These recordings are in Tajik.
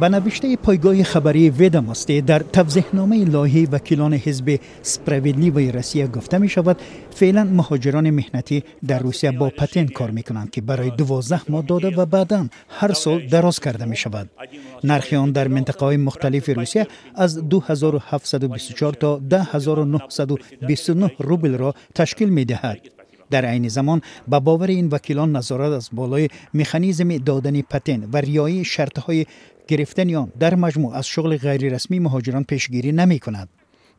Ба навиштаи пойгоҳи хабарии «Ведомости», дар тавзеҳномаи лоиҳаи вакилони ҳизби «Справедливая Россия» гуфта мешавад, феълан муҳоҷирони меҳнатӣ дар Русия бо патент кор мекунанд, ки барои 12 моҳ дода ва баъдан ҳар сол дароз карда мешавад. Нархи он дар минтақаҳои мухталифи Русия аз 2724 то 10 929 рублро ташкил медиҳад. Дар айни замон, ба бовари ин вакилон, назорат аз болои механизми додани патент ва риояи шартҳои гирифтани он дар маҷмӯъ аз шуғли ғайрирасмии муҳоҷирон пешгирӣ намекунад.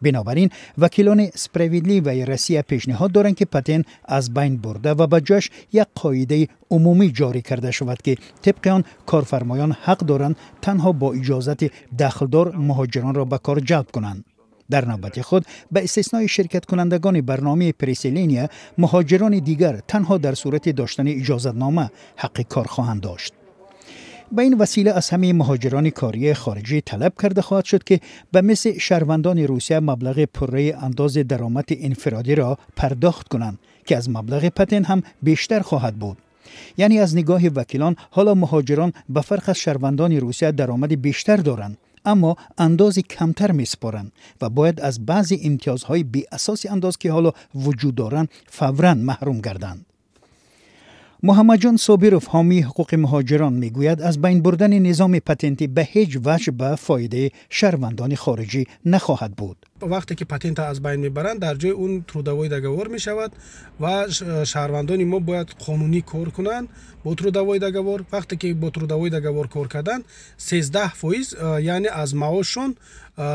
Бинобар ин вакилони «Справедливая Россия» пешниҳод доранд, ки патент аз байн бурда ва ба ҷояш як қоидаи умумӣ ҷорӣ карда шавад, ки тибқи он корфармоён ҳақ доранд танҳо бо иҷозати дахлдор муҳоҷиронро ба кор ҷалб кунанд. Дар навбати худ, ба истиснои ширкаткунандагони барномаи переселения, муҳоҷирони дигар танҳо дар сурати доштани иҷозатнома ҳаққи кор хоҳанд дошт. Ба ин васила аз ҳамаи муҳоҷирони кории хориҷӣ талаб карда хоҳад шуд, ки ба мисли шаҳрвандони Русия маблағи пурраи андози даромади инфиродиро пардохт кунанд, ки аз маблағи патент ҳам бештар хоҳад буд. Яъне, аз нигоҳи вакилон, ҳоло муҳоҷирон ба фарқ аз шаҳрвандони Русия даромади бештар доранд, аммо андози камтар месупоранд ва бояд аз баъзе имтиёзҳои беасоси андоз, ки ҳоло вуҷуд доранд, фавран маҳрум гарданд. Муҳаммадҷон Собиров, ҳомии ҳуқуқи муҳоҷирон, мегӯяд, аз байн бурдани низоми патентӣ ба ҳеҷ ваҷҳ ба фоидаи шаҳрвандони хориҷӣ нахоҳад буд. Вақте ки патента аз байн мебаранд, дар ҷои он трудовой договор мешавад ва шаҳрвандони мо бояд қонунӣ кор кунанд бо трудовой договор. Вақте ки бо трудовой договор кор карданд, 13%, яъне аз маошшон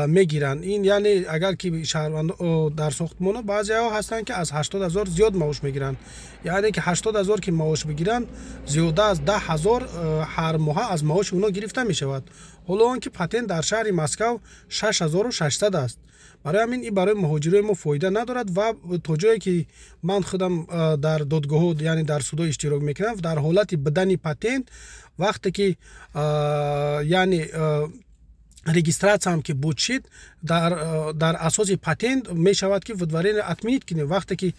мегиранд. Ин яъне, агар ки шаҳрванд дар сохтмоно баъзеҳо ҳастанд, ки аз 80 000 зиёд маош мегиранд, яъне ки 80 000 ки маош бигиранд, зиёда аз 10 000 ҳар моҳа аз маоши онҳо гирифта мешавад. Ҳоло он ки патент дар шаҳри Москав 6600 аст. Барои ҳамин ин барои муҳоҷирои мо фоида надорад. Ва то ҷое ки ман худам дар додгоҳҳо, яъне дар судҳо иштирок мекунам, дар ҳолати бидани патент, вақте ки яъне регистрация ам ки буд шид, дар асоси патент мешавад, ки выдворение отменить кунем. Вақте ки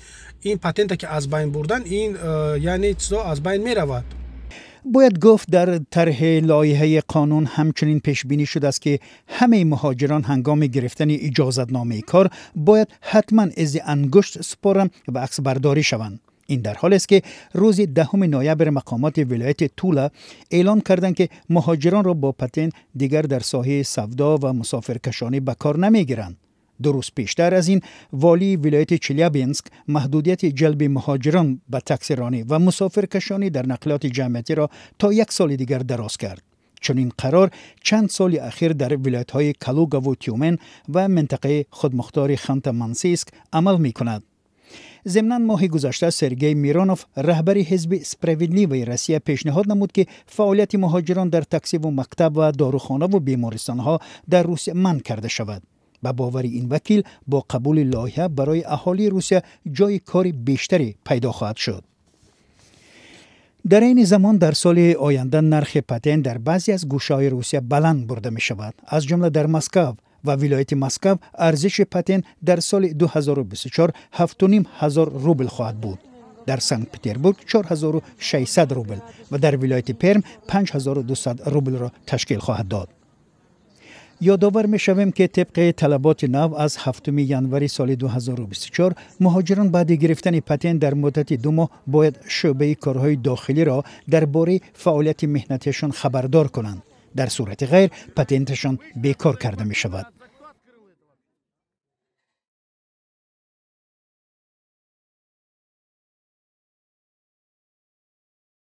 ин патента ки аз байн бурдан, ин яъне чизо аз байн меравад. Бояд гуфт, дар тарҳи лоиҳаи қонун ҳамчунин пешбинӣ шудааст, ки ҳамаи муҳоҷирон ҳангоми гирифтани иҷозатномаи кор бояд ҳатман изи ангушт супоранд ва аксбардорӣ шаванд. Ин дар ҳолест, ки рӯзи 10 ноябр мақомоти вилояти Тула эълон карданд, ки муҳоҷиронро бо патент дигар дар соҳаи савдо ва мусофиркашонӣ ба кор намегиранд. 2 рӯз пештар аз ин волии вилояти Челябинск маҳдудияти ҷалби муҳоҷирон ба таксиронӣ ва мусофиркашонӣ дар нақлиёти ҷамъиятиро то як соли дигар дароз кард. Чунин қарор чанд соли ахир дар вилоятҳои Калугаву Тюмен ва минтақаи худмухтори Ханта Мансийск амал мекунад. Зимнан, моҳи гузашта Сергей Миронов, раҳбари ҳизби «Справедливая Россия», пешниҳод намуд, ки фаъолияти муҳоҷирон дар таксиву мактаб ва дорухонаву бемористонҳо дар Русия манъ карда шавад. Ба бовари ин вакил, бо қабули лоиҳа барои аҳолии Русия ҷои кори бештаре пайдо хоҳад шуд. Дар айни замон дар соли оянда нархи патент дар баъзе аз гӯшаҳои Русия баланд бурда мешавад. Аз ҷумла дар Москав ва вилояти Москав арзиши патент дар соли 2024 7,5 ҳазор рубл хоҳад буд, дар Санкт Петербург 4600 рубл ва дар вилояти Перм 5200 рублро ташкил хоҳад дод. Ёдовар мешавем, ки тибқи талаботи нав аз 7 январи соли 2024 муҳоҷирон баъди гирифтани патент дар муддати 2 моҳ бояд шӯъбаи корҳои дохилиро дар бораи фаъолияти меҳнатиашон хабардор кунанд. Дар сурати ғайр патенташон бекор карда мешавад.